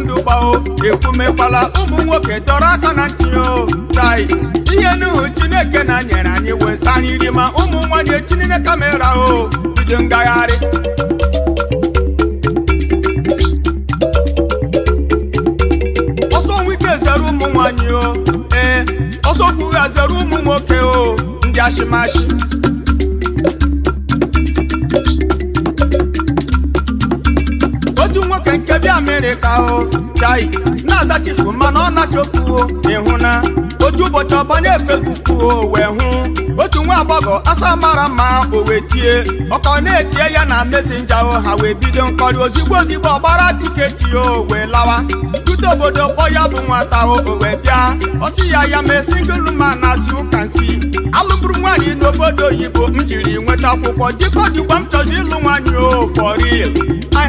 Ndụ gbao ekwumekwala. Ụmụ nwoke, dọrọ aka na ntị o. Chai, ihe n'ihu Chineke na nyere anyị wee sa anyị iri, ma ụmụ nwaanyị etinye camera o, bido ngagharị. Ọsọ nwike zere ụmụ nwanyị o. Ee, ọsọ kwugha zere ụmụ nwoke o, ndị ashimashi. Otu nwoke nke bịa Amerịka o, chai, na-aza chief, mana ọ na-achọpụ o. Ịhụ na otu ụbọchị ọbanye Facebook o, wee hụ otu nwa agbọghọ asa mara mma. O wee tie ọka na-etie ya na Messenger o. Ha wee bido nkọrị. Ozigbo ozigbo ọgbara ticket o, wee lawa tute obodo kpọ ya bụ nwata o. O wee bịa, ọ sị ya, ya mee single man asị ụka nsi alụburu nwaanyị n'obodo oyibo. M jiri nweta akwụkwọ dịka dịkwa, m chọzi ịlụ nwaanyị o, for real. I